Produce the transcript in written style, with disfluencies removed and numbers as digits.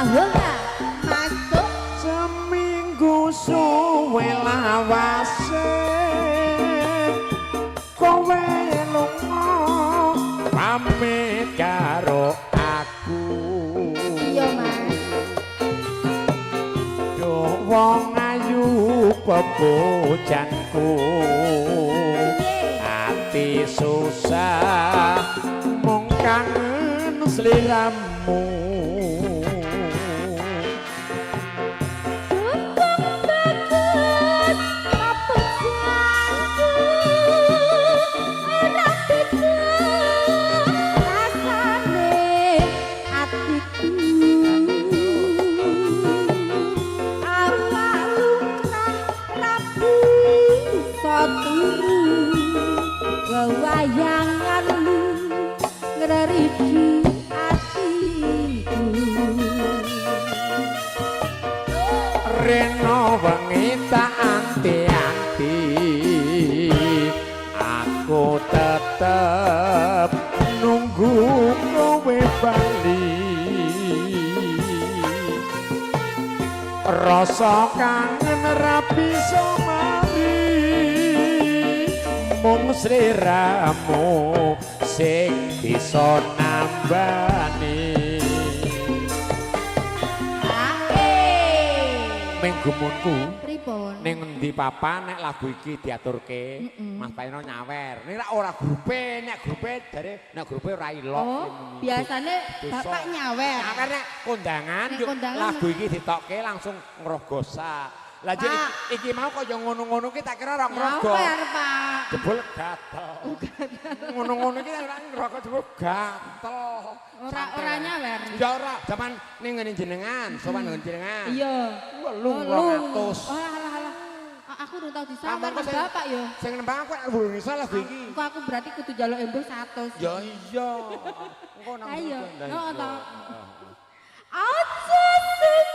Ahoha, masuk. Seminggu suwe lawase kowe lunga pamit karo aku. Iya, Mas. Duh wong ayu bebojanku, ati susah mung kangen sliramu. Dukung bagus papejanku, ora beda rasane atiku. Awak lumrah ra bisa turu, wewayangan lu ngreridi atiku. Reno wengi tak anti-anti, aku tetep nunggu kowe bali. Rasa kangen ra bisa mari, mung sliramu sing bisa nambani. Ming gumunku. Pripun? Ning endi papan nek lagu iki diaturke, Mas Paino nyawer. Ning rak ora grupe, nek grupe jare nek grupe ora ilok. Oh, biasane Dosa. bapak nyawer. Nyawer nek kondangan, Nek yuk, kondangan. Lagu iki ditokke langsung ngrogosa. Lah jek Pak. iki mau kaya ngono-ngono ki tak kira ora ngrogo. Nyawer, Pak. Jebul gatel. Ngono-ngono iki ora ngrogo, jebul gatel. Ora ora nyawer. Ya ora, jaman ning ngene jenengan, sowan ngene jenengan. Iya. 800. Oh, alah alah. Aku urung tau disawer Kamarku karo bapak yo. Sing nembang aku nek urung iso lagu iki. Engko aku berarti kudu njaluk embuh 100. Ya iya. Engko nang Ayo. ngono. Heeh to. Aja seneng.